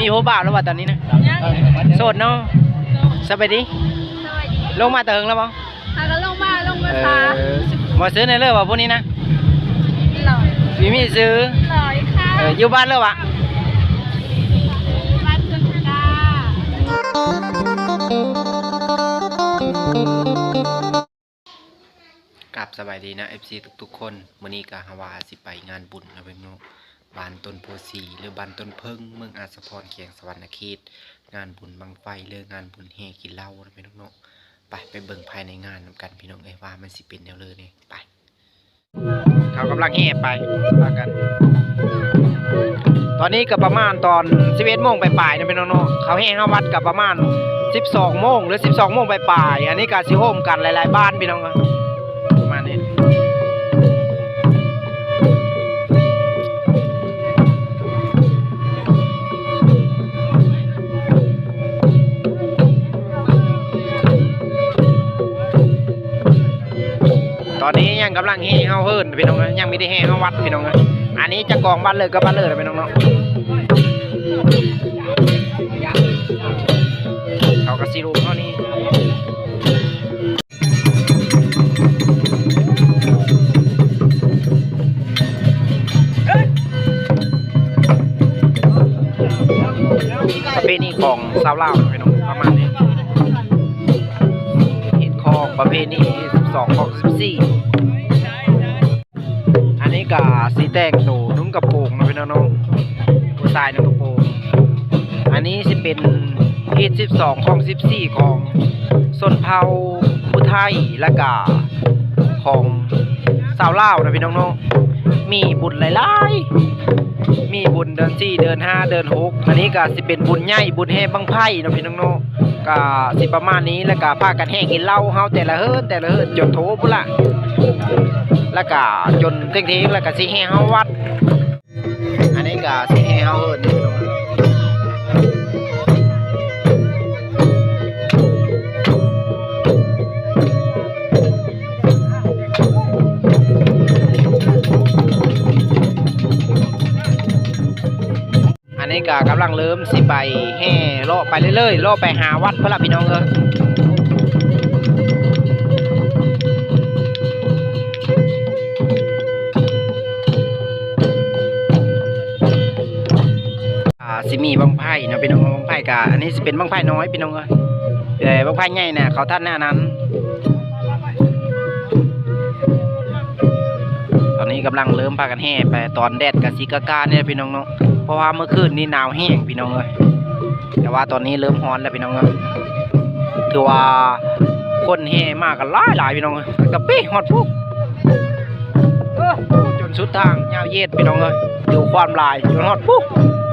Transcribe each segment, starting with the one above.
ມີຜູ້ບ່າວແລ້ວບໍ່ຕອນນີ້ນະ? ຍັງ. ໂສດເນາະ. ສະບາຍດີ. ສະບາຍດີ. ລົງມາແຕ່ເຫິງແລ້ວບໍ່? ຫາກໍລົງມາ ລົງມາ ເອີ ຊາ ບໍ່ຊື້ແດ່ເລີບໍ່ຜູ້ນີ້ນະ? ຫຼອຍ ມີມີຊື້ ຫຼອຍຄ່ະ. ເອີ ຢູ່ບ້ານເລີວະ? ບ້ານເພິ່ນກາ. ກາບສະບາຍດີນະ ເອັຟຊີ ທຸກໆຄົນ. ມື້ນີ້ກະເຮົາວ່າຊິໄປງານບຸນນະເພິ່ນເນາະ ບ້ານຕົ້ນໂພສີ ຫຼື ບ້ານຕົ້ນເຜິ້ງ ເມືອງອາດສະພອນ ແຂວງສະຫວັນນະເຂດ. ງານບຸນບັ້ງໄຟ ຫຼື ງານບຸນແຫ່ກິນເຫຼົ້ານະເພິ່ນເນາະ. ໄປ ໄປເບິ່ງພາຍໃນງານນຳກັນພີ່ນ້ອງເອີຍ ວ່າມັນຊິເປັນແນວເລີແດ່. ໄປ. ເຂົາກຳລັງແຫ່ໄປ ພາກັນ. ຕອນນີ້ກໍປະມານຕອນສິບເອັດໂມງປາຍໆນະພີ່ນ້ອງເນາະ. ເຂົາແຫ່ຮອດວັດກໍປະມານສິບສອງໂມງ ຫຼື ສິບສອງໂມງປາຍໆ. ອັນນີ້ກໍຊິໂຮມກັນຫຼາຍໆບ້ານພີ່ນ້ອງເອີຍ ປະມານນີ້. ຕອນນີ້ຍັງກຳລັງແຫ່ເຫົ່ນພີ່ນ້ອງເອີຍ ຍັງມີແຕ່ແຫ່ຮອດວັດພີ່ນ້ອງເອີຍ. ອັນນີ້ຈະກອງວັດເລີຍກັບວັດເລີຍນະພີ່ນ້ອງເນາະ. ເຂົາກໍຊິລົງເທົ່ານີ້. ປະເພນີຂອງຊາວລາວເນາະພີ່ນ້ອງ ປະມານນີ້. ຮີດຄອງປະເພນີຮີດສິບສອງ ຄອງສິບສີ່. ອັນນີ້ກະຊິແຕ່ງໂຕນຸ່ງກະໂປງເນາະພີ່ນ້ອງເນາະ ຜູ້ຊາຍນຸ່ງກະໂປງ. ອັນນີ້ຊິເປັນຮີດສິບສອງ ຄອງສິບສີ່ ຂອງຊົນເຜົ່າຜູ້ໄທ ແລະກະຂອງຊາວລາວເນາະພີ່ນ້ອງເນາະ. ມີບຸນຫຼາຍໆ ມີບຸນເດືອນສີ່ ເດືອນຫ້າ ເດືອນຫົກ. ອັນນີ້ກະຊິເປັນບຸນໃຫຍ່ ບຸນແຫ່ບັ້ງໄຟເນາະພີ່ນ້ອງເນາະ. ກະຊິປະມານນີ້ ແລ້ວກະພາກັນແຫ່ກິນເຫຼົ້າເຮົາແຕ່ລະເຮືອນ ແຕ່ລະເຮືອນຈົນໂທພຸ້ນລະ ແລ້ວກະຈົນທ່ຽງໆ ແລ້ວກະຊິແຫ່ຮອດວັດ. ອັນນີ້ກະຊິແຫ່ຮອດເຮືອນ. ອັນນີ້ກະກຳລັງເລີ່ມຊິໄປແຫ່ເລາະໄປເລື້ອຍໆ ເລາະໄປຫາວັດພຸ້ນລະພີ່ນ້ອງເອີຍ. ອ່າ ຊິມີບັ້ງໄຟເນາະພີ່ນ້ອງ ບັ້ງໄຟກະ ອັນນີ້ຊິເປັນບັ້ງໄຟນ້ອຍພີ່ນ້ອງເອີຍ ແຕ່ບັ້ງໄຟໃຫຍ່ນະເຂົາທັນໜ້ານັ້ນ. ຕອນນີ້ກຳລັງເລີ່ມພາກັນແຫ່ໄປ ຕອນແດດກະຊິກະໆນີ້ແຫຼະພີ່ນ້ອງເນາະ ເພາະວ່າເມື່ອຄືນນີ້ໜາວແຮງພີ່ນ້ອງເອີຍ ແຕ່ວ່າຕອນນີ້ເລີ່ມຮ້ອນແລ້ວພີ່ນ້ອງເອີຍ. ຖືວ່າຄົນແຫ່ມາກັນຫຼາຍໆພີ່ນ້ອງເອີຍ ກະເປຮອດພຸ້ນ ເອີ ຈົນສຸດທາງຍາວເຢດພີ່ນ້ອງເອີຍ ຖືຄວາມຫຼາຍຈົນຮອດພຸ້ນ.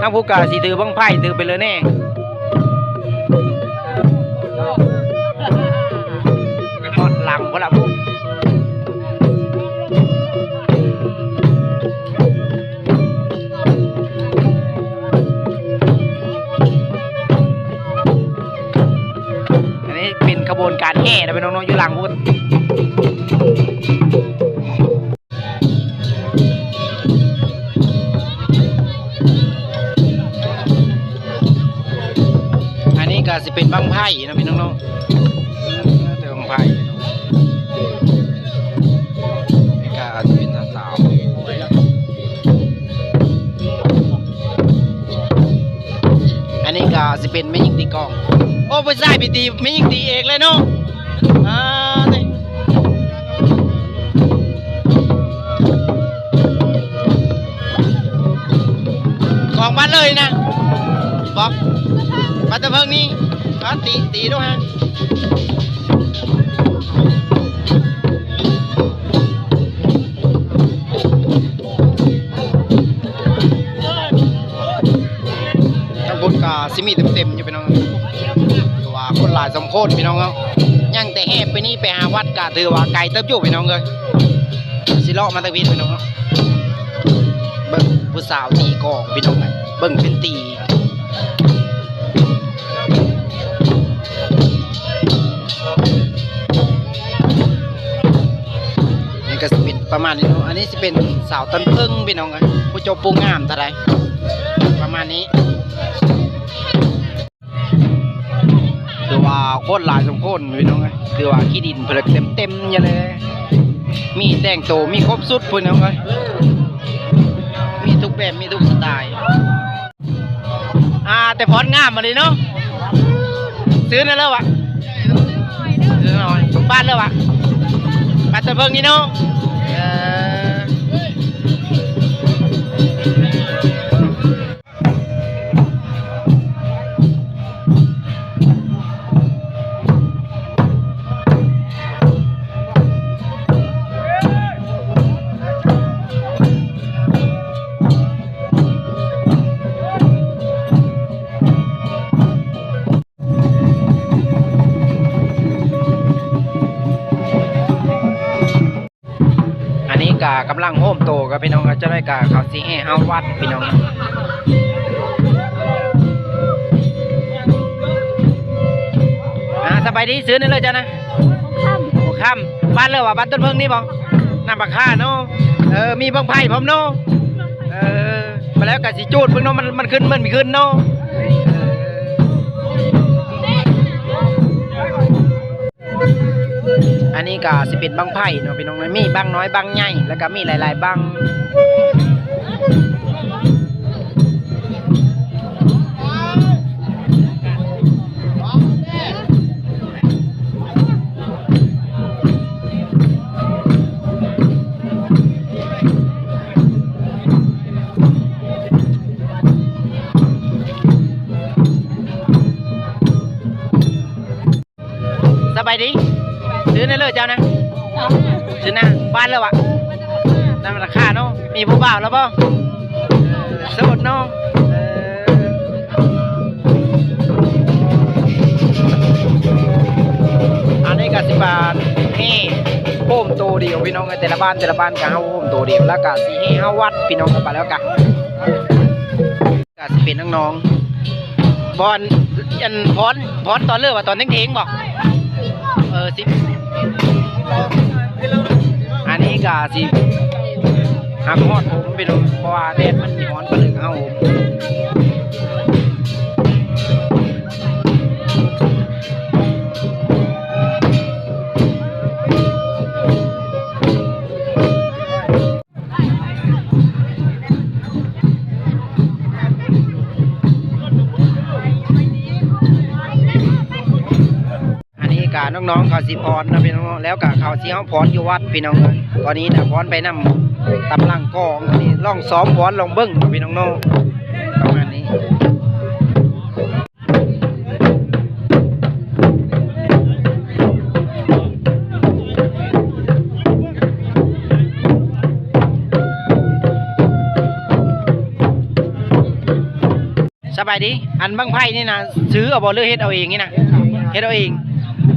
ທາງພຸ້ນກະຊິຖືບັ້ງໄຟ ຖືໄປເລີຍແນ່. ຮອດຫຼັງພຸ້ນລະພຸ້ນ. ອັນນີ້ເປັນຂະບວນການແຫ່ນະພີ່ນ້ອງເນາະ ຢູ່ຫຼັງພຸ້ນ. ອັນນີ້ກະຊິເປັນບັ້ງໄຟເນາະພີ່ນ້ອງເນາະ ແຕ່ບັ້ງໄຟ. ນີ້ກະຊິເປັນສາວໆ. ອັນນີ້ກະຊິເປັນແມ່ຍິງຕີກອງ. ໂອ້ ຜູ້ຊາຍໄປຕີ ແມ່ຍິງຕີເອງເລີຍເນາະ. ອ່າ ນີ້ ຂອງວັດເລີຍນະ ບອກ ມາແຕ່ເພິ່ງນີ້ ມາຕີ ຕີດູຮະ. ທາງພຸ້ນກະຊິມີເຕັມໆຢູ່ພີ່ນ້ອງ ຖືວ່າຄົນຫຼາຍສົມຄວນພີ່ນ້ອງເນາະ. ຍັງແຕ່ແຫ່ໄປນີ້ໄປຫາວັດກະຖືວ່າໄກເຕີບຢູ່ພີ່ນ້ອງເອີຍ. ຊິເລາະມາທາງພີ້ພີ່ນ້ອງເນາະ ເບິ່ງຜູ້ສາວຕີກອງພີ່ນ້ອງເອີຍ ເບິ່ງເພິ່ນຕີ. ນີ້ກະຊິເປັນປະມານນີ້ເນາະ. ອັນນີ້ຊິເປັນສາວຕົ້ນເຜິ້ງພີ່ນ້ອງເອີຍ ຜູ້ເຈົ້າຜູ້ງາມເທົ່າໃດ ປະມານນີ້. ຄົນຫຼາຍສົມຄວນພີ່ນ້ອງເອີຍ ຄືວ່າຂີ້ດິນເພິ່ນເຕັມໆຢູ່ເລີຍ ມີແຕ່ງໂຕ ມີຄົບຊຸດພີ່ນ້ອງເອີຍ ມີທຸກແບບ ມີທຸກສະໄຕ. ອ່າ ແຕ່ພອນງາມມາເລີຍເນາະ ຊື້ແນ່ເລີຍວະ ຊື້ໜ້ອຍ ບ້ານເລີຍວະ ບ້ານຕົ້ນເຜິ້ງນີ້ເນາະ ເອີ. ອັນນີ້ກະກຳລັງໂຮມໂຕກັນພີ່ນ້ອງ ຈັກໜ້ອຍກະເຂົາຊິແຫ່ເຂົ້າວັດພີ່ນ້ອງ. ອ່າ ສະບາຍດີ ຊື່ຫຍັງເລີຍເຈົ້ານະ? ຄຳ ຄຳ ບ້ານເລີຍວ່າ ບ້ານຕົ້ນເຜິ້ງນີ້ບໍ່? ນ້ຳປາຄາເນາະ ເອີ ມີບັ້ງໄຟພ້ອມເນາະ ເອີ ມາແລ້ວກະຊິຈູດເບິ່ງເນາະ ມັນ ມັນຂຶ້ນ ມັນມີຂຶ້ນເນາະ ເອີ. ອັນນີ້ກະຊິເປັນບັ້ງໄຟເນາະພີ່ນ້ອງ ມີບັ້ງນ້ອຍບັ້ງໃຫຍ່ ແລ້ວກະມີຫຼາຍໆບັ້ງ. ສະບາຍດີ ຊື່ຫຍັງເລີຍເຈົ້ານະ? ຊື່ນາງ ບ້ານເລີຍວະ? ນ້ຳປາຄາເນາະ ມີຜູ້ບ່າວແລ້ວບໍ່? ໂສດເນາະ ເອີ. ອັນນີ້ກະຊິບານແຫ່ໂຮມໂຕດຽວພີ່ນ້ອງເອີຍ ແຕ່ລະບ້ານ ແຕ່ລະບ້ານກະເຮົາໂຮມໂຕດຽວ ແລ້ວກະຊິແຫ່ເຂົ້າວັດພີ່ນ້ອງ ໄປແລ້ວກະ ກະຊິເປັນນ້ອງໆ ບ່ອນ ອັນ ພອນ ພອນຕອນເລີກວ່າຕອນເທິງໆບໍ່? ເອີ ຊິ ອັນນີ້ກະຊິຫາກຮອດຜົມເປັນ ເພາະວ່າແດດມັນຮ້ອນປານເລີກເຮົາ. ອັນນີ້ກະນ້ອງໆເຂົາຊິພອນເນາະພີ່ນ້ອງເນາະ ແລ້ວກະເຂົາຊິເອົາພອນຢູ່ວັດພີ່ນ້ອງເອີຍ. ຕອນນີ້ນະພອນໄປນຳຕຳລັງກອງ ຕອນນີ້ລອງຊ້ອມພອນລອງເບິ່ງພີ່ນ້ອງເນາະ ປະມານນີ້. ສະບາຍດີ ອັນບັ້ງໄຟນີ້ນະ ຊື້ເອົາບໍ່ ຫຼືເຮັດເອົາເອງນີ້ນະ? ເຮັດເອົາເອງ.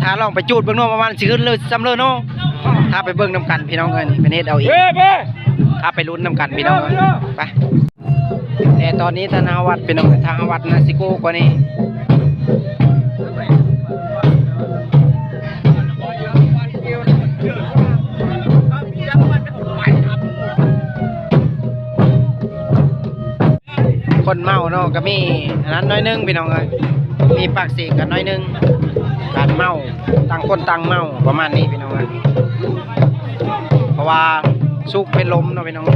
ຖ້າລອງໄປຈູດເບິ່ງເນາະ ປະມານຊິຂຶ້ນເລີຍ ສ່ຳເລີເນາະ. ຖ້າໄປເບິ່ງນຳກັນພີ່ນ້ອງເອີຍ ເພິ່ນເຮັດເອົາເອງ. ຖ້າໄປລຸ້ນນຳກັນພີ່ນ້ອງເອີຍ ໄປ. ແຕ່ຕອນນີ້ທາງເຮົາວັດພີ່ນ້ອງ ທາງເຮົາວັດນະຊິໂກ້ກວ່ານີ້. ຄົນເມົາເນາະ ກະມີອັນນັ້ນໜ້ອຍໜຶ່ງພີ່ນ້ອງເອີຍ ມີປາກເສງກັນໜ້ອຍໜຶ່ງ ການເມົາ ຕ່າງຄົນຕ່າງເມົາ ປະມານນີ້ພີ່ນ້ອງເອີຍ. ເພາະວ່າສູບເປັນລົມເນາະພີ່ນ້ອງ.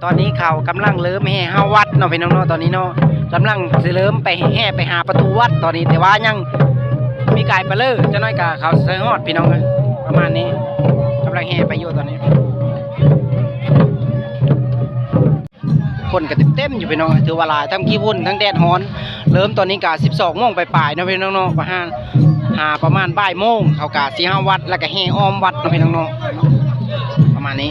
ຕອນນີ້ເຂົາກຳລັງເລີ່ມແຫ່ເຂົ້າວັດເນາະພີ່ນ້ອງເນາະ ຕອນນີ້ເນາະ ກຳລັງຊິເລີ່ມໄປແຫ່ໄປຫາປະຕູວັດຕອນນີ້ ແຕ່ວ່າຍັງມີກາຍປະເລີ ຈັກໜ້ອຍກະເຂົາຊິຮອດພີ່ນ້ອງເອີຍ ປະມານນີ້ ກຳລັງແຫ່ໄປຢູ່ຕອນນີ້. ຄົນກະເຕັມໆຢູ່ພີ່ນ້ອງ ຖືວ່າຫຼາຍ ທັງຂີ້ຝຸ່ນ ທັງແດດຮ້ອນ. ເລີ່ມຕອນນີ້ກະສິບສອງໂມງປາຍໆເນາະພີ່ນ້ອງເນາະ ປະມານ ຫາປະມານບ່າຍໂມງ ເຂົາກະຊິເຂົ້າວັດ ແລ້ວກະແຫ່ອ້ອມວັດເນາະພີ່ນ້ອງເນາະ ປະມານນີ້.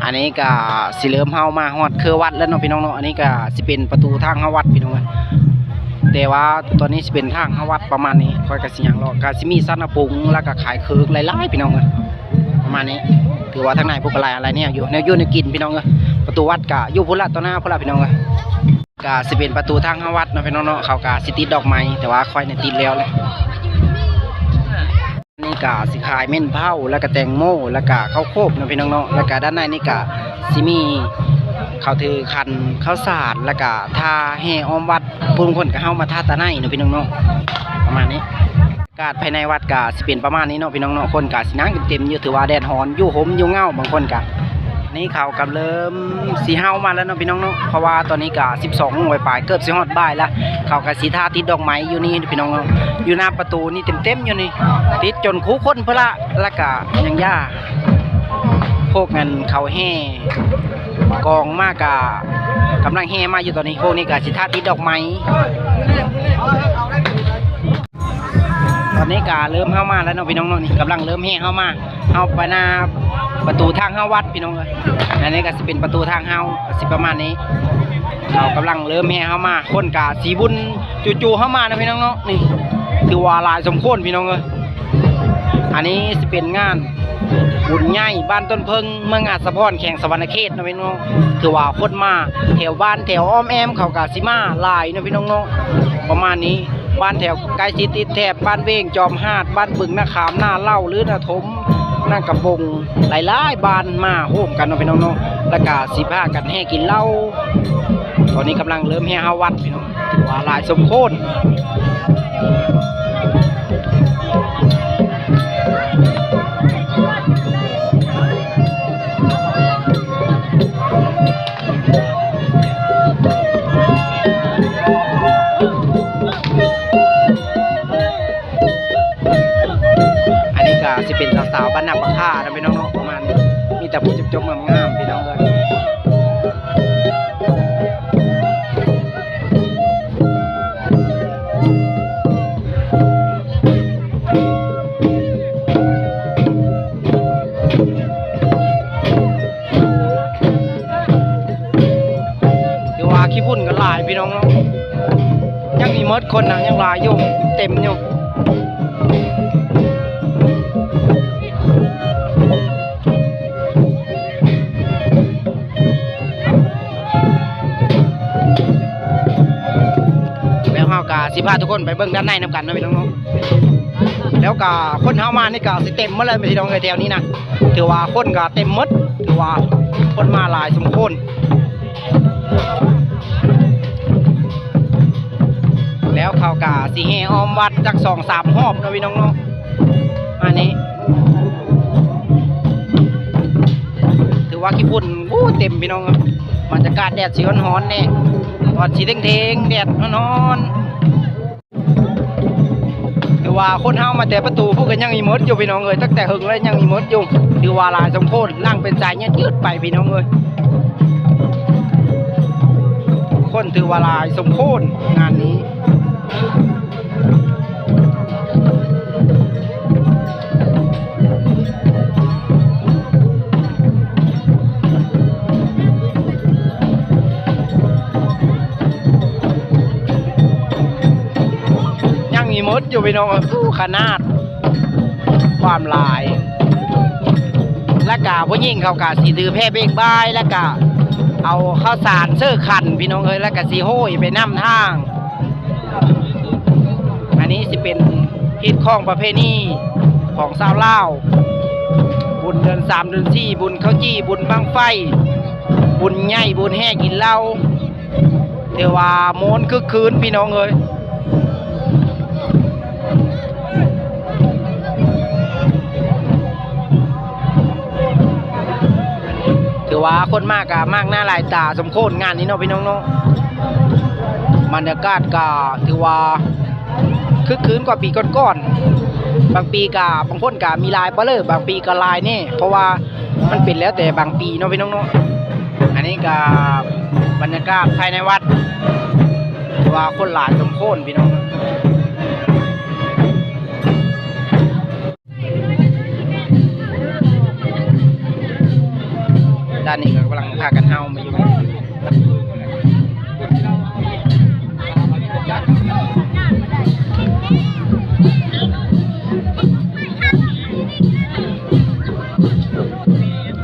ອັນນີ້ກະຊິເລີ່ມເຂົ້າມາຮອດເຄືອວັດແລ້ວເນາະພີ່ນ້ອງເນາະ. ອັນນີ້ກະຊິເປັນປະຕູທາງເຂົ້າວັດພີ່ນ້ອງເອີຍ ແຕ່ວ່າຕອນນີ້ຊິເປັນທາງເຂົ້າວັດປະມານນີ້. ຂ້ອຍກະຊິຍ່າງເລາະ ກະຊິມີສານະປຸງ ແລ້ວກະຂາຍເຄື່ອງຫຼາຍໆພີ່ນ້ອງເອີຍ ປະມານນີ້. ຖືວ່າທາງໃນພຸ້ນກະຫຼາຍ ຫຼາຍແນວຢູ່ ແນວຢູ່ແນວກິນພີ່ນ້ອງເອີຍ. ປະຕູວັດກະຢູ່ພຸ້ນລະ ຕໍ່ໜ້າພຸ້ນລະພີ່ນ້ອງເອີຍ. ກະຊິເປັນປະຕູທາງເຂົ້າວັດເນາະ ພີ່ນ້ອງເນາະ. ເຂົາກະຊິຕິດດອກໄມ້ ແຕ່ວ່າຂ້ອຍນີ້ຕິດແລ້ວແຫຼະ. ນີ້ກະຊິຂາຍເມ່ນເຜົາ ແລ້ວກະແຕງໂມ ແລ້ວກະເຂົ້າໂຄບເນາະ ພີ່ນ້ອງເນາະ. ແລ້ວກະດ້ານໃນນີ້ກະຊິມີເຂົາຖືຂັນເຂົ້າສານ ແລ້ວກະທ່າແຫ່ອ້ອມວັດ. ຜູ້ຄົນກະເຮົາມາທ່າຕາໄນເນາະ ພີ່ນ້ອງເນາະ ປະມານນີ້. ກາດພາຍໃນວັດກະຊິເປັນປະມານນີ້ເນາະ ພີ່ນ້ອງເນາະ. ຄົນກະຊິນັ່ງເຕັມໆຢູ່ ຖືວ່າແດດຮ້ອນ ຢູ່ຮົ່ມຢູ່ເຫງົ້າ. ບາງຄົນກະ ນີ້ເຂົາກຳເລີ່ມຊິເຫົ່າມາແລ້ວເນາະ ພີ່ນ້ອງເນາະ ເພາະວ່າຕອນນີ້ກະສິບສອງໂມງປາຍໆ ເກືອບຊິຮອດບ່າຍລະ. ເຂົາກະຊິທ່າຕິດດອກໄມ້ຢູ່ນີ້ ພີ່ນ້ອງເນາະ ຢູ່ໜ້າປະຕູນີ້ເຕັມໆຢູ່ນີ້ ຕິດຈົນຄູ່ຄົນພຸ້ນລະ. ລະກະຍັງຢ່າ ພວກນັ້ນເຂົາແຫ່ກອງມາກະກຳລັງແຫ່ມາຢູ່ຕອນນີ້. ພວກນີ້ກະຊິທ່າຕິດດອກໄມ້. ຕອນນີ້ກະເລີ່ມເຫົ່າມາແລ້ວເນາະ ພີ່ນ້ອງເນາະ. ນີ້ກຳລັງເລີ່ມແຫ່ເຫົ່າມາ ເຮົາໄປໜ້າປະຕູທາງເຂົ້າວັດ ພີ່ນ້ອງເອີຍ. ອັນນີ້ກະຊິເປັນປະຕູທາງເຮົາ ກະຊິປະມານນີ້. ເຂົາກຳລັງເລີ່ມແຫ່ເຂົ້າມາ ຄົນກະຊິບຸນຈູ່ໆເຂົ້າມາເນາະ ພີ່ນ້ອງເນາະ. ນີ້ຖືວ່າຫຼາຍສົມຄວນ ພີ່ນ້ອງເອີຍ. ອັນນີ້ຊິເປັນງານບຸນໃຫຍ່ບ້ານຕົ້ນເຜິ້ງ ເມືອງອາດສະພອນ ແຂວງສະຫວັນນະເຂດເນາະ ພີ່ນ້ອງ. ຖືວ່າຄົນມາແຖວບ້ານແຖວອ້ອມແອ້ມເຂົາກະຊິມາຫຼາຍເນາະ ພີ່ນ້ອງເນາະ ປະມານນີ້. ບ້ານແຖວໃກ້ຊິດຕິດແຖບ ບ້ານເວງ ຈອມຫາດ ບ້ານບຶງ ນາຂາມ ນາເລົ່າ ຫຼື ນາຖົມ ນາກະບົງ ຫຼາຍໆບ້ານມາໂຮມກັນເນາະ ພີ່ນ້ອງເນາະ. ແລ້ວກະຊິພາກັນແຫ່ກິນເຫຼົ້າ. ຕອນນີ້ກຳລັງເລີ່ມແຫ່ເຂົ້າວັດ ພີ່ນ້ອງ ຖືວ່າຫຼາຍສົມຄວນ. ອັນນີ້ກະຊິເປັນສາວໆບ້ານນາປາຄາເນາະ ພີ່ນ້ອງເນາະ ປະມານນີ້. ມີແຕ່ຜູ້ຈົບໆງາມໆ ພີ່ນ້ອງເອີຍ. ຖືວ່າຂີ້ຝຸ່ນກະຫຼາຍ ພີ່ນ້ອງເນາະ. ຍັງອີກໝົດຄົນນະ ຍັງຫຼາຍຢູ່ ເຕັມຢູ່. ແລ້ວເຮົາກະຊິພາທຸກຄົນໄປເບິ່ງດ້ານໃນນຳກັນເນາະ ພີ່ນ້ອງເນາະ. ແລ້ວກະຄົນເຮົາມານີ້ກະຊິເຕັມໝົດເລີຍ ພີ່ນ້ອງເອີຍ ແຖວນີ້ນະ. ຖືວ່າຄົນກະເຕັມໝົດ ຖືວ່າຄົນມາຫຼາຍສົມຄວນ. ແລ້ວເຂົາກະຊິແຫ່ອ້ອມວັດຈັກສອງສາມຮອບເນາະ ພີ່ນ້ອງເນາະ. ອັນນີ້ຖືວ່າຂີ້ຝຸ່ນ ໂອ້ ເຕັມ ພີ່ນ້ອງເອີຍ. ບັນຍາກາດແດດຊິຮ້ອນໆແດ່ ຕອນຊິເທິງໆ ແດດຮ້ອນໆ. ຖືວ່າຄົນເຮົາມາແຕ່ປະຕູພຸ້ນກະຍັງອີກໝົດຢູ່ ພີ່ນ້ອງເອີຍ. ຕັ້ງແຕ່ເຫິງແລ້ວຍັງອີກໝົດຢູ່ ຖືວ່າຫຼາຍສົມຄວນ. ນັ່ງເປັນສາຍຍືດໆໄປ ພີ່ນ້ອງເອີຍ. ຄົນຖືວ່າຫຼາຍສົມຄວນງານນີ້. ຍັງອີກໝົດຢູ່ ພີ່ນ້ອງເອີຍ. ໂອ້ ຂະໜາດຄວາມຫຼາຍ. ແລ້ວກະຜູ້ຍິງເຂົາກະຊິຖືແພເບັງບາຍ ແລ້ວກະເອົາເຂົ້າສານເສີຂັນ ພີ່ນ້ອງເອີຍ. ແລ້ວກະຊິໂຫຍໄປນຳທາງ. ອັນນີ້ຊິເປັນຮີດຄອງປະເພນີຂອງຊາວລາວ ບຸນເດືອນສາມເດືອນສີ່ ບຸນເຂົ້າຈີ່ ບຸນບັ້ງໄຟ ບຸນໃຫຍ່ ບຸນແຫ່ກິນເຫຼົ້າ. ຖືວ່າມ່ວນຄຶກຄື້ນ ພີ່ນ້ອງເອີຍ. ຖືວ່າຄົນມາກະມາກໜ້າຫຼາຍຕາສົມຄວນງານນີ້ເນາະ ພີ່ນ້ອງເນາະ. ບັນຍາກາດກະຖືວ່າຄຶກຄື້ນກວ່າປີກ່ອນໆ. ບາງປີກະ ບາງຄົນກະມີຫຼາຍປະເລີ ບາງປີກະຫຼາຍແນ່ ເພາະວ່າມັນເປັນແລ້ວແຕ່ບາງປີເນາະ ພີ່ນ້ອງເນາະ. ອັນນີ້ກະບັນຍາກາດພາຍໃນວັດ ຖືວ່າຄົນຫຼາຍສົມຄວນ ພີ່ນ້ອງ. ດ້ານນີ້ກະກຳລັງພາກັນເຫົ່າມາຢູ່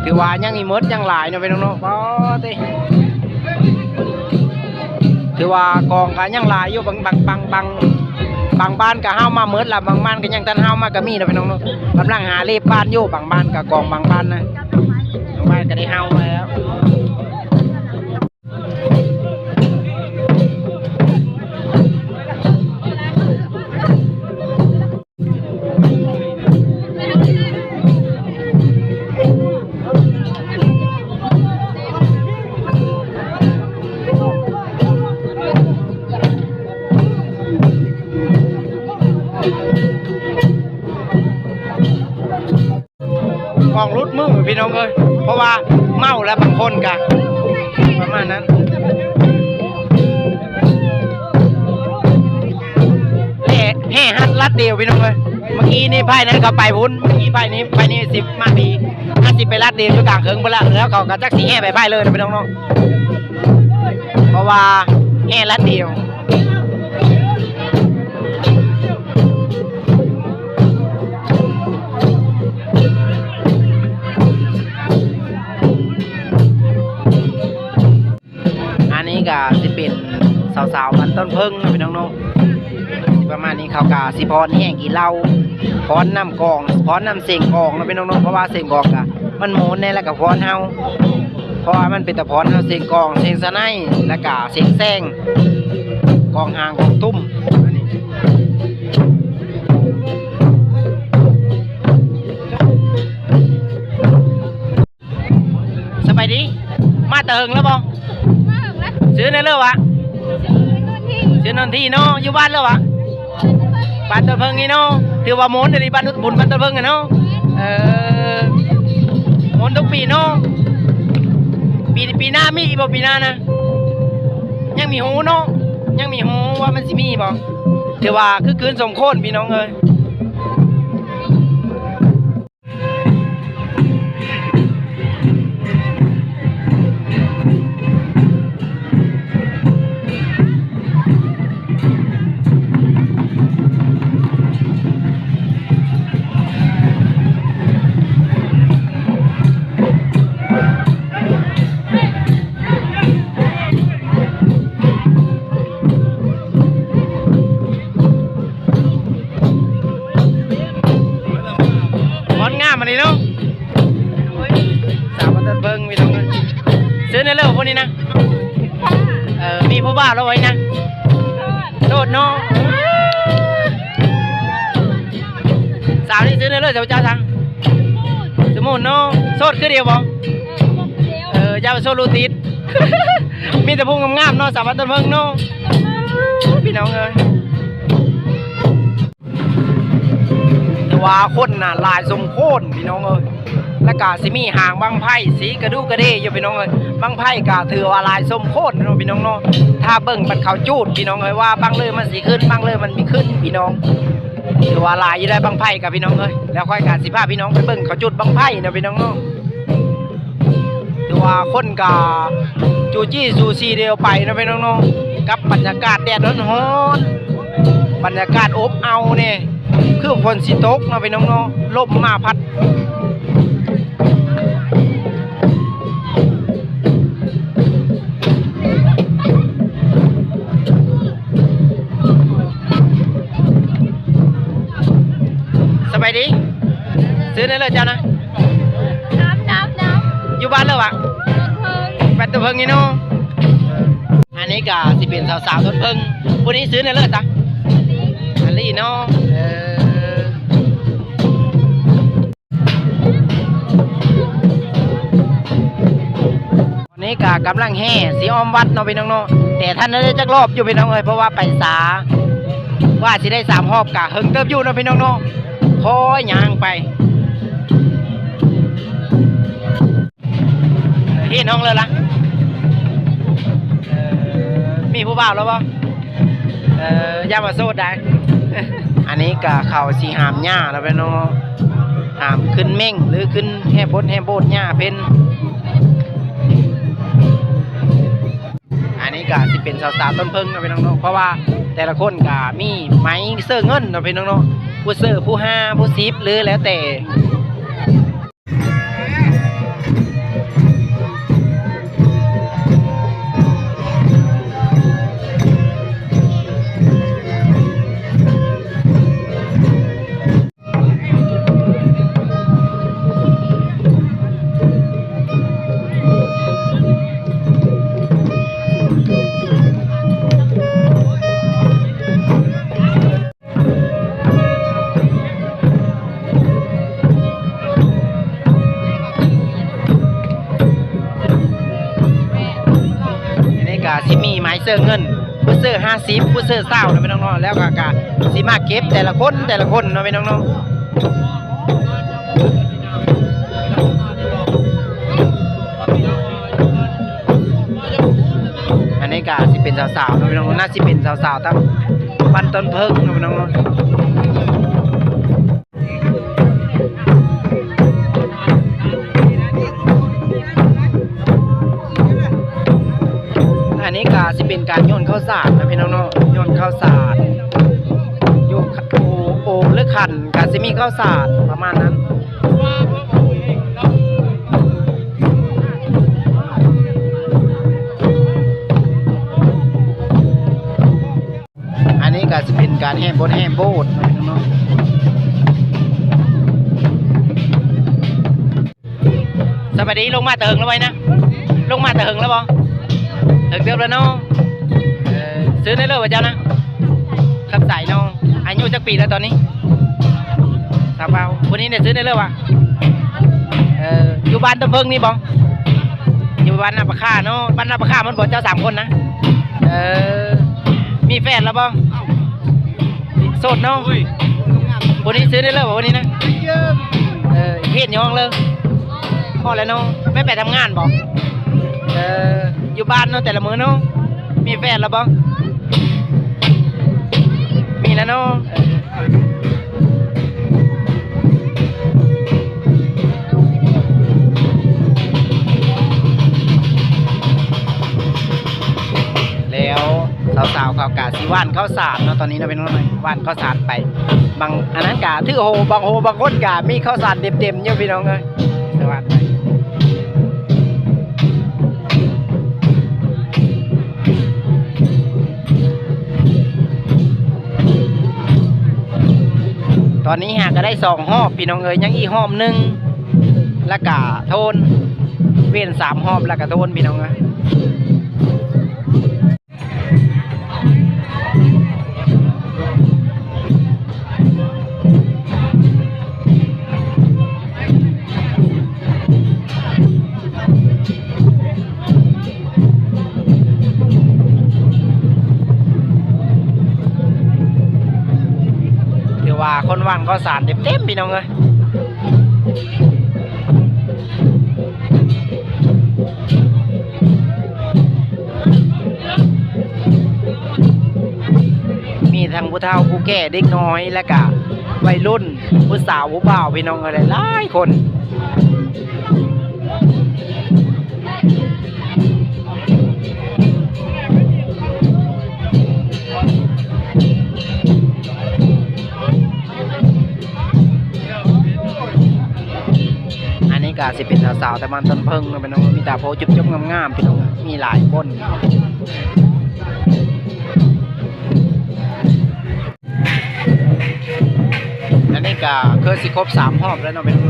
ຖືວ່າຍັງອີກໝົດ ຍັງຫຼາຍເນາະ ພີ່ນ້ອງເນາະ. ປາຕິ. ຖືວ່າກອງກໍຍັງຫຼາຍຢູ່ ບາງ ບາງ ບາງ ບາງ ບາງບ້ານກໍເຫົ່າມາໝົດລະ ບາງບ້ານກໍຍັງທັນເຫົ່າມາກໍມີເນາະພີ່ນ້ອງເນາະ ກຳລັງຫາເລັບບ້ານຢູ່ ບາງບ້ານກໍກອງ ບາງບ້ານນະ ບາງບ້ານກໍໄດ້ເຫົ່າມາແລ້ວ. ກອງຫຼຸດມືພີ່ນ້ອງເອີຍ ເພາະວ່າເມົາແລ້ວບາງຄົນກະປະມານນັ້ນ ແຫ່ ແຫ່ຮັດລັດດຽວພີ່ນ້ອງເອີຍ ເມື່ອກີ້ນີ້ໄພ້ນັ້ນເຂົາໄປພຸ້ນ ເມື່ອກີ້ໄພ້ນີ້ ໄພ້ນີ້ຊິມາພີ້ ອາດຊິໄປລັດດຽວຢູ່ກາງເຄິ່ງພຸ້ນລະ ແລ້ວເຂົາກະຈັກຊິແຫ່ໄປໄພ້ເລີຍນະພີ່ນ້ອງເນາະ ເພາະວ່າແຫ່ລັດດຽວ. ອັນນີ້ກະຊິເປັນສາວໆບ້ານຕົ້ນເຜິ້ງເນາະພີ່ນ້ອງເນາະ ຊິປະມານນີ້ ເຂົາກະຊິຟ້ອນແຫ່ກິນເຫຼົ້າ ຟ້ອນນຳກອງ ຟ້ອນນຳສຽງກອງເນາະພີ່ນ້ອງເນາະ ເພາະວ່າສຽງກອງກະມັນມ່ວນແດ່ ແລ້ວກະຟ້ອນເຮົາ ເພາະວ່າມັນເປັນຕາຟ້ອນເຮົາ ສຽງກອງ ສຽງສະໄນ ແລ້ວກະສຽງແຊງ ກອງຫາງ ກອງຕຸ້ມ ອັນນີ້. ສະບາຍດີ ມາແຕ່ເຫິງແລ້ວບໍ່? ມາເຫິງແລ້ວ. ຊື່ແນວເລີວະ? ຊື່ນົນທີ ເນາະ ຢູ່ບ້ານເລີວະ? ບ້ານຕົ້ນເຜິ້ງນີ້ເນາະ ຖືວ່າມ່ວນອີ່ຫຼີ ບ້ານບຸນບ້ານຕົ້ນເຜິ້ງຫັ້ນເນາະ. ເອີ ມ່ວນທຸກປີເນາະ. ປີ ປີໜ້າມີອີກບໍ່? ປີໜ້ານະ ຍັງມີຮູ້ເນາະ ຍັງມີຮູ້ວ່າມັນຊິມີບໍ່? ຖືວ່າຄຶກຄື້ນສົມໂຄນ ພີ່ນ້ອງເອີຍ. ງອດງາມອັນນີ້ເນາະ ສາວບ້ານຕົ້ນເຜິ້ງ ພີ່ນ້ອງເອີຍ. ຊື່ແນວເລີ ຜູ້ນີ້ນະ? ເອີ ມີຜູ້ບ່າວແລ້ວບໍ່ນະ? ໂສດເນາະ. ສາວນີ້ຊື່ແນວເລີ ເຈົ້າ ເຈົ້າຊະ? ສະໝູນເນາະ. ໂສດຄືດຽວບໍ່? ເອີ ຢ່າໄປໂສດລູກຕິດ ມີແຕ່ຜູ້ງາມໆເນາະ ສາວບ້ານຕົ້ນເຜິ້ງເນາະ ພີ່ນ້ອງເອີຍ. ແຕ່ວ່າຄົນນະຫຼາຍສົມຄວນ ພີ່ນ້ອງເອີຍ ແລ້ວກະຊິມີຫາງບັ້ງໄຟສີກະດູກະເດຢູ່ ພີ່ນ້ອງເອີຍ. ບັ້ງໄຟກະຖືວ່າຫຼາຍສົມຄວນເນາະ ພີ່ນ້ອງເນາະ. ຖ້າເບິ່ງບັດເຂົາຈູດ ພີ່ນ້ອງເອີຍ ວ່າບັ້ງເລີມັນຊິຂຶ້ນ ບັ້ງເລີມັນມີຂຶ້ນ ພີ່ນ້ອງ. ຖືວ່າຫຼາຍຢູ່ໄດ໋ບັ້ງໄຟກະ ພີ່ນ້ອງເອີຍ. ແລ້ວຂ້ອຍກະຊິພາພີ່ນ້ອງໄປເບິ່ງເຂົາຈູດບັ້ງໄຟເນາະ ພີ່ນ້ອງເນາະ. ຖືວ່າຄົນກະຈູ້ຈີ້ສູສີດຽວໄປເນາະ ພີ່ນ້ອງເນາະ ກັບບັນຍາກາດແດດຮ້ອນໆ ບັນຍາກາດອົບເອົາແດ່ ຄືຝົນຊິຕົກເນາະ ພີ່ນ້ອງເນາະ ລົມມາພັດ. ສະບາຍດີ ຊື່ແນວເລີເຈົ້ານະ? ນ້ຳ ນ້ຳ ນ້ຳ ຢູ່ບ້ານເລີວະ? ບ້ານຕົ້ນເຜິ້ງນີ້ເນາະ. ອັນນີ້ກະຊິເປັນສາວໆຕົ້ນເຜິ້ງ ຜູ້ນີ້ຊື່ແນວເລີຊະ? ອາລີເນາະ. ເອີ ຕອນນີ້ກະກຳລັງແຫ່ຊິອ້ອມວັດເນາະ ພີ່ນ້ອງເນາະ ແຕ່ທັນໄດ້ຈັກຮອບຢູ່ ພີ່ນ້ອງເອີຍ ເພາະວ່າໄປຊ້າ ກວ່າຊິໄດ້ສາມຮອບກະເຫິງເຕີບຢູ່ເນາະ ພີ່ນ້ອງເນາະ. ຄ່ອຍຍ່າງໄປ ເອີ ເຫັນຫ້ອງເລີລະ ເອີ ມີຜູ້ບ່າວແລ້ວບໍ່? ເອີ ຢ່າມາໂສດໄດ໋. ອັນນີ້ກະເຂົາຊິຫາມຫຍ້າແລ້ວເນາະ ຫາມຂຶ້ນເມັ່ງ ຫຼື ຂຶ້ນແຮບບົດແຮບໂບດຫຍ້າເພິ່ນ. ອັນນີ້ກະຊິເປັນສາວໆຕົ້ນເຜິ້ງເນາະ ພີ່ນ້ອງເນາະ ເພາະວ່າແຕ່ລະຄົນກະມີໄມ້ເຊີເງິນເນາະ ພີ່ນ້ອງເນາະ ຜູ້ເຊີຜູ້ຫ້າ ຜູ້ສິບ ຫຼື ແລ້ວແຕ່. ກະຊິມີໝາຍເຊີເງິນ ຜູ້ເຊີຫ້າສິບ ຜູ້ເຊີຊາວເນາະພີ່ນ້ອງເນາະ ແລ້ວກະ ກະຊິມາເກັບແຕ່ລະຄົນ ແຕ່ລະຄົນເນາະພີ່ນ້ອງເນາະ. ອັນນີ້ກະຊິເປັນສາວໆເນາະພີ່ນ້ອງເນາະ ໜ້າຊິເປັນສາວໆທາງບ້ານຕົ້ນເຜິ້ງເນາະພີ່ນ້ອງເນາະ. ອັນນີ້ກະຊິເປັນການໂຍນເຂົ້າສານນະພີ່ນ້ອງເນາະ ໂຍນເຂົ້າສານ ຢູ່ໂອ ໂອ ຫຼື ຂັນ ກະຊິມີເຂົ້າສານປະມານນັ້ນ. ອັນນີ້ກະຊິເປັນການແຫ່ບົດແຫ່ໂບດເນາະ. ສະບາຍດີ ລົງມາແຕ່ເຫິງແລ້ວໄວນະ ລົງມາແຕ່ເຫິງແລ້ວບໍ່? ເຖິງເຕີບແລ້ວເນາະ. ເອີ ຊື່ໄດ້ເລີວ່າເຈົ້ານະ? ຄຳໃສເນາະ. ອາຍຸຈັກປີແລ້ວຕອນນີ້? ຊາວເກົ້າ. ຜູ້ນີ້ໄດ້ຊື່ໄດ້ເລີວ່າ? ເອີ ຢູ່ບ້ານຕົ້ນເຜິ້ງນີ້ບໍ່? ຢູ່ບ້ານນາປາຄາເນາະ. ບ້ານນາປາຄາໝົດບໍ່ເຈົ້າສາມຄົນນະ? ເອີ ມີແຟນແລ້ວບໍ່? ໂສດເນາະ. ຜູ້ນີ້ຊື່ໄດ້ເລີບໍ່ຜູ້ນີ້ນະ? ເອີ ເຮັດຢູ່ຫ້ອງເລີ ພໍແລ້ວເນາະ. ແມ່ນໄປທຳງານບໍ່? ເອີ ຢູ່ບ້ານເນາະ ແຕ່ລະມື້ເນາະ. ມີແຟນແລ້ວບໍ່? ມີແລ້ວເນາະ. ແລ້ວສາວໆເຂົາກະຊິຫວ່ານເຂົ້າສານເນາະ ຕອນນີ້ເນາະ ເປັນຫວ່ານເຂົ້າສານໄປ. ບາງອັນນັ້ນກະຖືໂຫ ບາງໂຫບາງຄົນກະມີເຂົ້າສານເຕັມໆຢູ່ ພີ່ນ້ອງເອີຍ. ສະຫວ່ານໄປ. ຕອນນີ້ຫາກະໄດ້ສອງຮອບພີ່ນ້ອງເອີຍ ຍັງອີກຮອບໜຶ່ງ ລະກະໂທນ ເວັ້ນສາມຮອບລະກະໂທນພີ່ນ້ອງເອີຍ. ຖືວ່າຄົນຫວ່ານເຂົ້າສານເຕັມໆ ພີ່ນ້ອງເອີຍ. ມີທັງຜູ້ເຖົ້າຜູ້ແກ່ ເດັກນ້ອຍ ແລະກະໄວລຸ້ນ ຜູ້ສາວຜູ້ບ່າວ ພີ່ນ້ອງເອີຍ ຫຼາຍໆຄົນ. ອັນນີ້ກະຊິເປັນສາວໆ ແຕ່ບ້ານຕົ້ນເຜິ້ງເນາະ ພີ່ນ້ອງ ມີແຕ່ຜູ້ຈົບໆ ງາມໆ ພີ່ນ້ອງ ມີຫຼາຍຄົນ. ອັນນີ້ກະຄືຊິຄົບສາມຮອບແລ້ວເນາະ ເປັນ ເ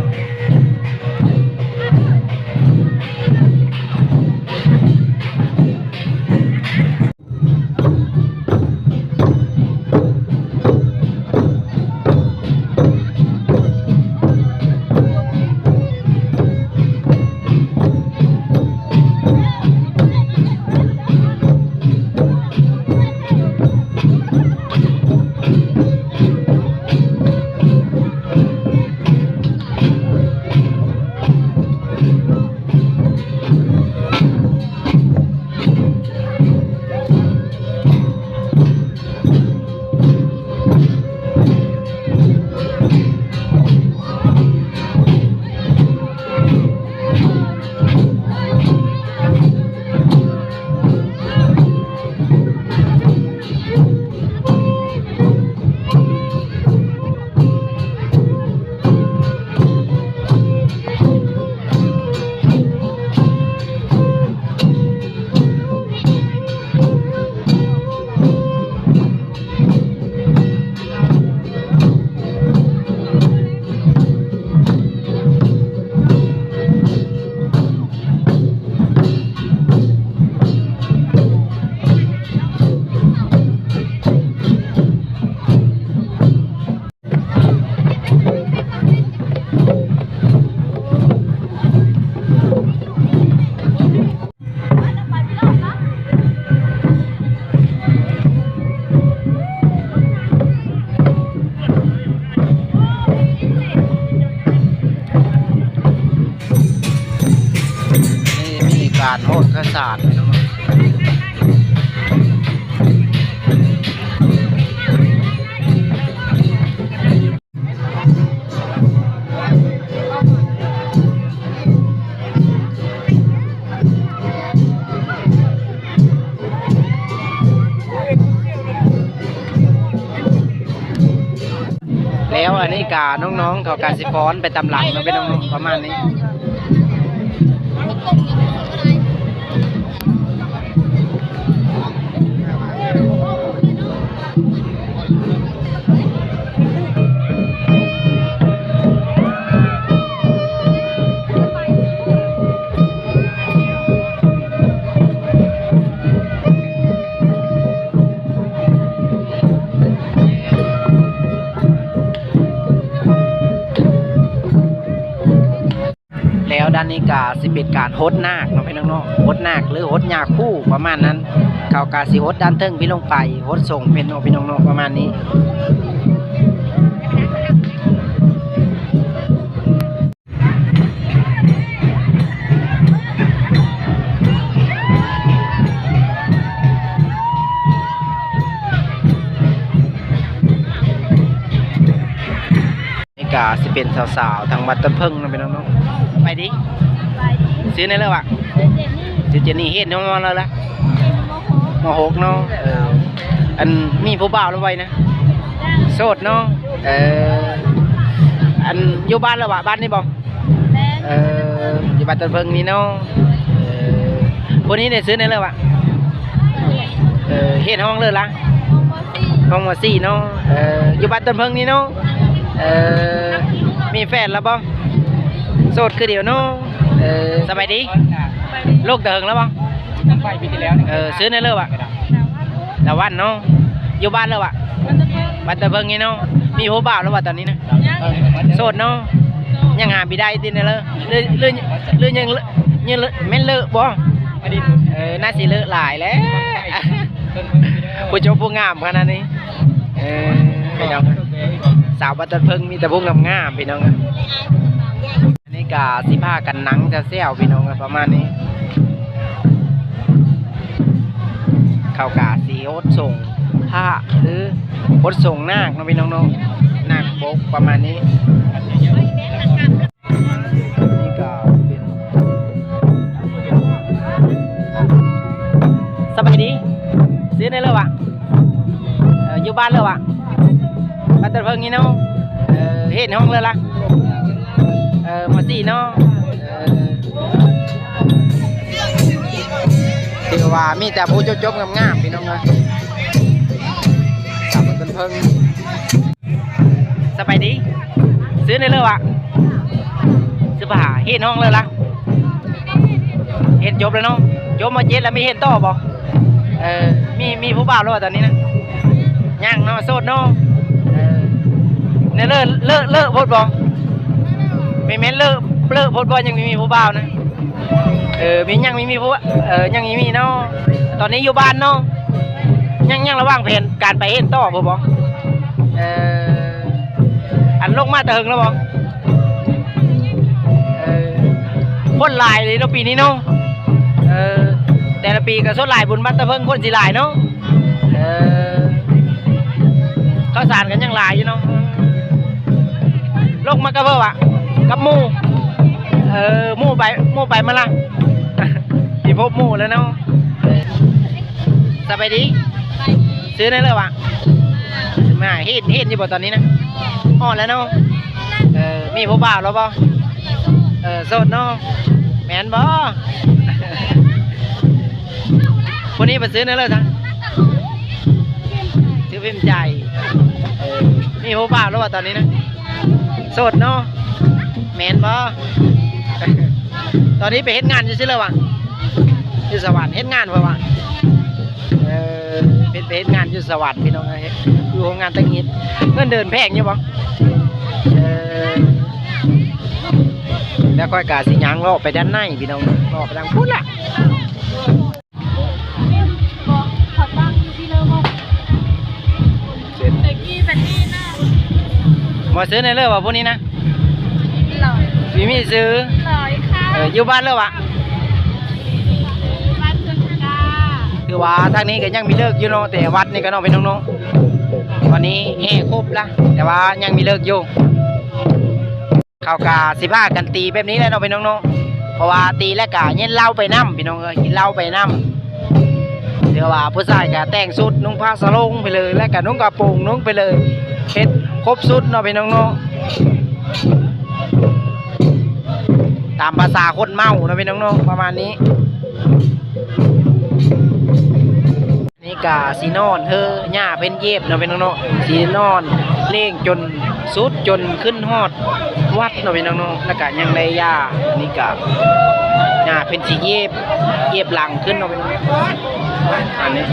ໂອ້ ຂ້າວສານເນາະ. ແລ້ວອັນນີ້ກະນ້ອງໆເຂົາກະຊິຟ້ອນໄປຕາມຫຼັງເນາະ ເປັນນ້ອງໆປະມານນີ້. ແລ້ວດ້ານນີ້ກະຊິເປັນການຫົດນາກເນາະພີ່ນ້ອງເນາະ, ຫົດນາກ ຫຼື ຫົດຍາຄູປະມານນັ້ນ. ເຂົາກະຊິຫົດດ້ານເທິງພີ້ລົງໄປ, ຫົດສົ່ງເພິ່ນເນາະພີ່ນ້ອງເນາະ ປະມານນີ້. ນີ້ກະຊິເປັນສາວໆທາງວັດຕົ້ນເຜິ້ງເນາະພີ່ນ້ອງເນາະ. ໄປດີ ຊື່ແນວເລີວະ? ຊື່ເຈນນີ. ຮຽນຢູ່ມໍລະ? ມໍຫົກເນາະ. ເອີ ອັນ ມີຜູ້ບ່າວແລ້ວບໍ່ນະ? ໂສດເນາະ. ເອີ ອັນ ຢູ່ບ້ານລະວະ? ບ້ານນີ້ບໍ່? ແມ່ນ. ເອີ ຢູ່ບ້ານຕົ້ນເຜິ້ງນີ້ເນາະ. ເອີ ຜູ້ນີ້ໄດ້ຊື່ແນວເລີວະ? ເອີ ຮຽນຫ້ອງເລີລະ? ຫ້ອງ ມ.ສີ່ ເນາະ. ເອີ ຢູ່ບ້ານຕົ້ນເຜິ້ງນີ້ເນາະ. ເອີ ມີແຟນລະບໍ່? ໂສດຄືດຽວເນາະ. ເອີ ສະບາຍດີ. ລູກແຕ່ເຫິງລະບໍ່? ໄປປີທີ່ແລ້ວ. ເອີ ຊື່ແນວເລີວະ? ດາວັນເນາະ. ຢູ່ບ້ານລະວະ? ບ້ານຕົ້ນເຜິ້ງນີ້ເນາະ. ມີຜູ້ບ່າວລະວະຕອນນີ້ນະ? ໂສດເນາະ. ຍັງຫາບໍ່ໄດ້ຕິແນວເລີ? ຫຼື ຫຼື ຫຼືຍັງ ຍັງ ແມ່ນເລີບໍ່? ເອີ ໜ້າຊິເລີຫຼາຍແລ້ວ ຜູ້ຈົບຜູ້ງາມຂະໜາດນີ້. ເອີ ພີ່ນ້ອງ ສາວບ້ານຕົ້ນເຜິ້ງມີແຕ່ຜູ້ງາມໆ ພີ່ນ້ອງ. ອັນນີ້ກະຊິພາກັນນັ່ງແຊວໆ ພີ່ນ້ອງເອີຍ ປະມານນີ້. ເຂົາກະຊິຫົດສົງພະ ຫຼື ຫົດສົງນາກເນາະ ພີ່ນ້ອງເນາະ, ນາກບົກປະມານນີ້. ນີ້ກະເປັນ ສະບາຍດີ ຊື່ແນວເລີວະ? ເອີ ຢູ່ບ້ານເລີວະ? ບ້ານຕົ້ນເຜິ້ງນີ້ເນາະ. ເອີ ຮຽນຫ້ອງເລີລະ? ເອີ ມໍສີ່ເນາະ. ເອີ ຖືວ່າມີແຕ່ຜູ້ຈົບໆງາມໆ ພີ່ນ້ອງເອີຍ ສາວບ້ານຕົ້ນເຜິ້ງ. ສະບາຍດີ ຊື່ແນວເລີວະ? ຊື່ພາ ຮຽນຫ້ອງເລີລະ? ຮຽນຈົບແລ້ວເນາະ. ຈົບ ມ.ເຈັດ ແລ້ວ ມີຮຽນຕໍ່ບໍ່? ເອີ ມີ ມີຜູ້ບ່າວແລ້ວບໍ່ຕອນນີ້ນະ? ຍັງເນາະ ໂສດເນາະ. ເອີ ແນວເລີ ເລີ ເລີໂພດບໍ່? ແມ່ນ ແມ່ນເລີ ເລີໂພດບໍ່ ຍັງມີ ມີຜູ້ບ່າວນະ? ເອີ ມີ ຍັງມີ ມີຜູ້ ເອີ ຍັງມີ ມີເນາະ. ຕອນນີ້ຢູ່ບ້ານເນາະ. ຍັງ ຍັງລະຫວ່າງແຜນການໄປຮຽນຕໍ່ບໍ່? ເອີ ອັນ ລົງມາແຕ່ເຫິງແລ້ວບໍ່? ເອີ ຄົນຫຼາຍເດເນາະປີນີ້ເນາະ. ເອີ ແຕ່ລະປີກະສ່ວນຫຼາຍບຸນບ້ານຕາເຜິ້ງຄົນຊິຫຼາຍເນາະ. ເອີ ເຂົ້າສານກະຍັງຫຼາຍຢູ່ເນາະ. ລົງມາກັບເພິ່ນຫວາ? ກັບໝູ່. ເອີ ໝູ່ໄປ ໝູ່ໄປມາລະ ຊິພົບໝູ່ແລ້ວເນາະ. ສະບາຍດີ ຊື່ແນວເລີວະ? ມາຮຽນ ຮຽນຢູ່ບໍ່ຕອນນີ້ນະ? ຮອດແລ້ວເນາະ. ເອີ ມີຜູ້ບ່າວແລ້ວບໍ່? ເອີ ໂສດເນາະ. ແມ່ນບໍ່? ຜູ້ນີ້ເພິ່ນຊື່ແນວເລີຊະ? ຊື່ພິມໃຈ. ເອີ ມີຜູ້ບ່າວແລ້ວບໍ່ຕອນນີ້ນະ? ໂສດເນາະ. ແມ່ນບໍ່? ຕອນນີ້ໄປເຮັດງານຢູ່ໃສແລ້ວຫວາ? ຢູ່ສະຫວັນ ເຮັດງານເພິ່ນວ່າ. ເອີ ເປັນໄປເຮັດງານຢູ່ສະຫວັນພີ່ນ້ອງເອີຍ ຢູ່ໂຮງງານຕັດຫຍິບ. ເງິນເດືອນແພງຢູ່ບໍ່? ເອີ ແລ້ວຂ້ອຍກະຊິຍ່າງເລາະໄປດ້ານໃນພີ່ນ້ອງ ເລາະໄປທາງພຸ້ນລະ. ບໍ່ ຊື່ແນວເລີວະ ຜູ້ນີ້ນະ? ມີມີຊື່. ເອີ ຢູ່ບ້ານເລີວະ? ວ່າທາງນີ້ກໍຍັງມີເລີກຢູ່ເນາະ ແຕ່ວັດນີ້ກໍເນາະ ພີ່ນ້ອງເນາະ ວັນນີ້ແຫ່ຄົບລະ ແຕ່ວ່າຍັງມີເລີກຢູ່. ເຂົາກະຊິພາກັນຕີແບບນີ້ແຫຼະເນາະ ພີ່ນ້ອງເນາະ ເພາະວ່າຕີແລ້ວກະກິນເຫຼົ້າໄປນຳ ພີ່ນ້ອງເອີຍ ກິນເຫຼົ້າໄປນຳ. ຖືວ່າຜູ້ຊາຍກະແຕ່ງຊຸດນຸ່ງຜ້າສະໂຫຼງໄປເລີຍ ແລ້ວກະນຸ່ງກະໂປງນຸ່ງໄປເລີຍ ເຮັດຄົບຊຸດເນາະ ພີ່ນ້ອງເນາະ ຕາມພາສາຄົນເມົາເນາະ ພີ່ນ້ອງເນາະ ປະມານນີ້. ນີ້ກະຊິນອນເຮີ ຍ່າເພິ່ນເຢັບເນາະ ພີ່ນ້ອງເນາະ ຊິນອນເລງຈົນສຸດ ຈົນຂຶ້ນຮອດວັດເນາະ ພີ່ນ້ອງເນາະ ແລ້ວກະຍັງໄດ້ຢາ. ນີ້ກະຍ່າເພິ່ນຊິເຢັບ ເຢັບຫຼັງຂຶ້ນເນາະ ພີ່ນ້ອງ ອັນນີ້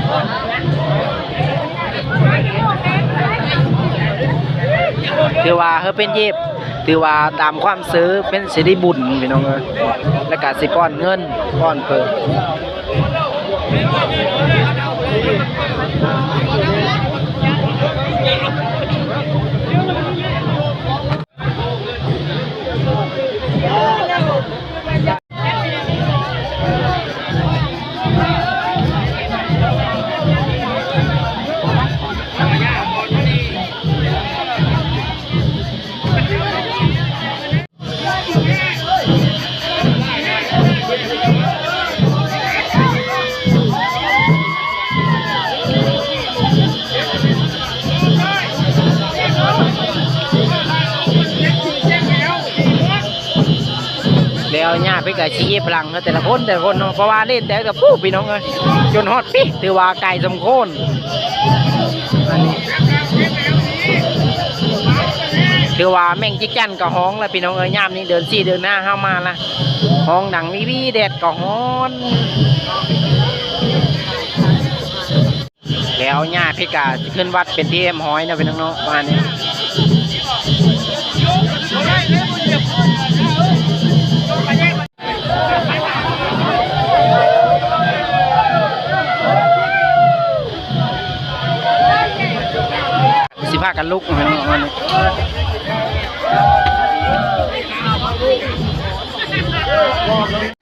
ຖືວ່າເຮີເພິ່ນເຢັບ ຖືວ່າຕາມຄວາມເຊື່ອເພິ່ນຊິໄດ້ບຸນ ພີ່ນ້ອງເອີຍ ແລ້ວກະຊິປ້ອນເງິນ ປ້ອນເພິ່ນ. ແລ້ວຍ່າເພິ່ນກະຊິເຮັດພະລັງເນາະ ແຕ່ລະຄົນ ແຕ່ລະຄົນເນາະ ເພາະວ່າເຫຼັ້ນແຕ່ກັບຜູ້ ພີ່ນ້ອງເອີຍ ຈົນຮອດປີ ຖືວ່າໄກສົມຄວນ. ອັນນີ້ ຖືວ່າແມງຈິກຈັນກໍຮ້ອງລະ ພີ່ນ້ອງເອີຍ ຍາມນີ້ເດືອນສີ່ເດືອນຫ້າເຮົາມາລະ ຮ້ອງດັງວິວີ ແດດກໍຮ້ອນ. ແລ້ວຍ່າເພິ່ນກະຊິຂຶ້ນວັດເປັນທີ່ຮຽບຮ້ອຍເນາະ ພີ່ນ້ອງເນາະ ປະມານນີ້. ຊິພາກັນລຸກ ພີ່ນ້ອງເນາະ ປະມານນີ້.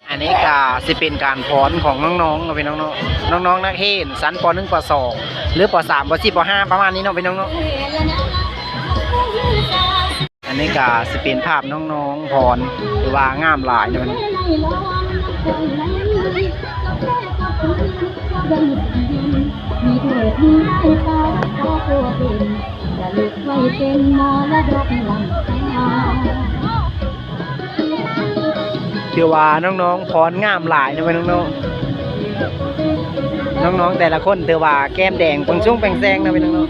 ອັນນີ້ກະຊິເປັນການຟ້ອນຂອງນ້ອງໆເນາະ ພີ່ນ້ອງເນາະ ນ້ອງໆນັກຮຽນຊັ້ນ ປໍໜຶ່ງ ປໍສອງ ຫຼື ປໍສາມ ປໍສີ່ ປໍຫ້າ ປະມານນີ້ເນາະ ພີ່ນ້ອງເນາະ. ອັນນີ້ກະຊິເປັນພາບນ້ອງໆຟ້ອນ ຖືວ່າງາມຫຼາຍເນາະ. ຖືວ່ານ້ອງໆຟ້ອນງາມຫຼາຍເນາະ ພີ່ນ້ອງເນາະ. ນ້ອງໆແຕ່ລະຄົນຖືວ່າແກ້ມແດງ ເປັ່ງຊຸ່ງເປັ່ງແຊງເນາະ ພີ່ນ້ອງເນາະ.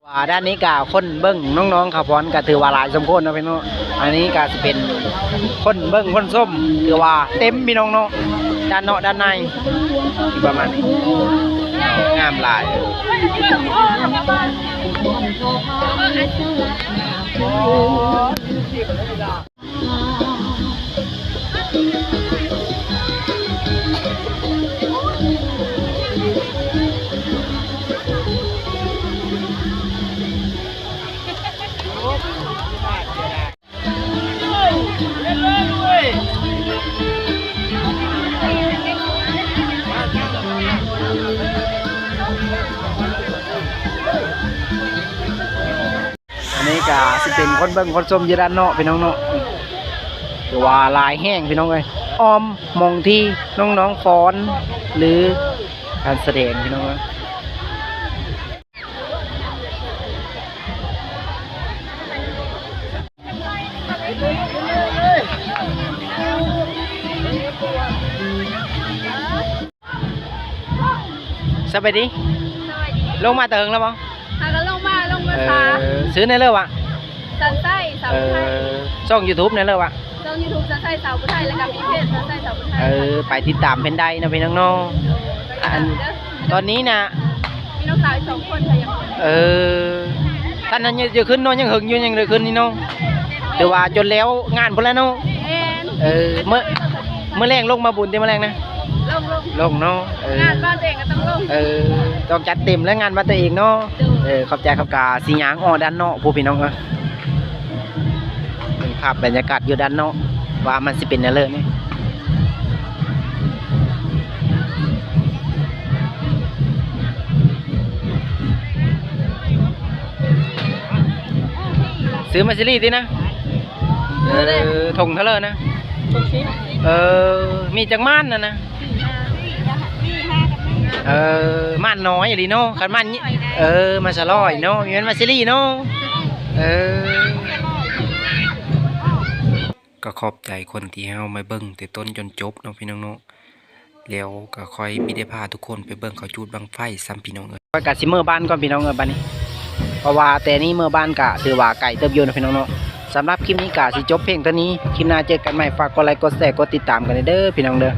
ວ່າດ້ານນີ້ກະຄົນເບິ່ງນ້ອງໆເຂົາຟ້ອນກະຖືວ່າຫຼາຍສົມຄວນເນາະ ພີ່ນ້ອງເນາະ. ອັນນີ້ກະຊິເປັນຄົນເບິ່ງຄົນຊົມ ຖືວ່າເຕັມ ພີ່ນ້ອງເນາະ ດ້ານນອກດ້ານໃນ ປະມານນີ້ ງາມຫຼາຍ. ອັນນີ້ກະຊິເປັນຄົນເບິ່ງຄົນຊົມຢູ່ດ້ານນອກ ພີ່ນ້ອງເນາະ. ຖືວ່າຫຼາຍແຮງ ພີ່ນ້ອງເອີຍ ອ້ອມໝ່ອງທີ່ນ້ອງໆຟ້ອນ ຫຼື ການສະແດງ ພີ່ນ້ອງເອີຍ. ສະບາຍດີ ສະບາຍດີ ລົງມາແຕ່ເຫິງແລ້ວບໍ່? ຫາກໍລົງມາ ລົງມາ ເອີ ຊາ ຊື່ແນວເລີວະ? ສັນໄຊ ສາວຜູ້ໄທ. ເອີ ຊ່ອງຢູທູບແນວເລີວະ? ຊ່ອງຢູທູບສັນໄຊ ສາວຜູ້ໄທ ແລ້ວກໍມີເພຈສັນໄຊ ສາວຜູ້ໄທ. ເອີ ໄປຕິດຕາມເພິ່ນໄດ້ເນາະ ພີ່ນ້ອງເນາະ. ອັນ ຕອນນີ້ນະ ມີນ້ອງສາວອີກສອງຄົນ ເອີ ທ່ານນັ້ນຍັງຈະຂຶ້ນເນາະ ຍັງເຫິງຢູ່ ຍັງໄດ້ຂຶ້ນນີ້ເນາະ. ຖືວ່າຈົນແລ້ວງານພຸ້ນແຫຼະເນາະ. ແມ່ນ. ເອີ ເມື່ອ ເມື່ອແລງລົງມາບຸນຕິ ເມື່ອແລງນະ? ລົງ ລົງ ລົງເນາະ. ເອີ ງານບ້ານຕົວເອງກໍຕ້ອງລົງ. ເອີ ຕ້ອງຈັດເຕັມແລ້ວ ງານບ້ານຕົວເອງເນາະ. ເອີ ຂອບໃຈ. ເຮົາກະຊິຍ່າງເອົາດ້ານນອກພຸ້ນ ພີ່ນ້ອງເອີຍ. ເບິ່ງພາບບັນຍາກາດຢູ່ດ້ານນອກວ່າມັນຊິເປັນແນວເລີນີ້. ຊື້ມາຊີລີຕິນະ? ເອີ ຖົງເທົ່າໃດນະ? ຫົກສິບ. ເອີ ມີຈັກໝານນັ້ນນະ? ເອີ ໝານນ້ອຍອີ່ຫຼີເນາະ. ຄັນໝານ ເອີ ໝານສະຫຼອຍເນາະ ມີແມ່ນໝານຊີລີເນາະ. ເອີ ກໍຂອບໃຈຄົນທີ່ເຮົາມາເບິ່ງແຕ່ຕົ້ນຈົນຈົບເນາະ ພີ່ນ້ອງເນາະ. ແລ້ວກໍຄ່ອຍມີໄດ້ພາທຸກຄົນໄປເບິ່ງເຂົາຈູດບັ້ງໄຟຊ້ຳ ພີ່ນ້ອງເອີຍ. ຂ້ອຍກໍຊິເມືອບ້ານກ່ອນ ພີ່ນ້ອງເອີຍ ບັດນີ້ ເພາະວ່າແຕ່ນີ້ເມືອບ້ານກໍຖືວ່າໄກເຕີບຢູ່ເນາະ ພີ່ນ້ອງເນາະ. ສຳລັບຄລິບນີ້ກໍຊິຈົບພຽງເທົ່ານີ້ ຄລິບໜ້າເຈີກັນໃໝ່. ຝາກກົດໄລ ກົດແຊ ກົດຕິດຕາມກັນແດ່ເດີ ພີ່ນ້ອງເດີ.